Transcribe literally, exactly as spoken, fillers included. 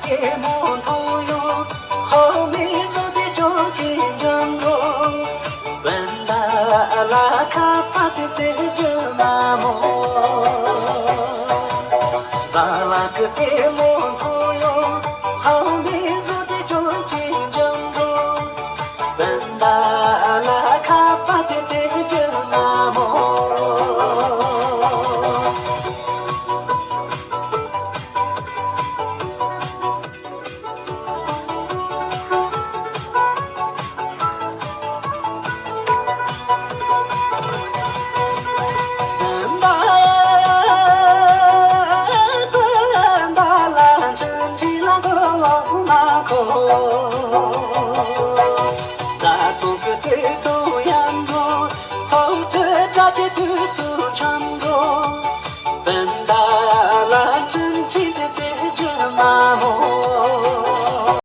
ཀྱེ་མོ་མཐོང་ཡོང་། ཧོ་མི་བཟོ་དེ་ཅོག་ཅིག་འཇོམས་འགྲོ། བན་ད་ལ་ཁ་པ་དེ་ཙེ་ཅོ་ན་མོ། ཟ་ལ་ཀི་ཀྱེ་མོ་མཐོང་ཡོང་། ཧོ་མི་བཟོ་དེ་ཅོག་ཅིག་འཇོམས་འགྲོ། བན་ད་ལ་ཁ་པ་དེ་ཙེ་ཅོ་ན་མོ།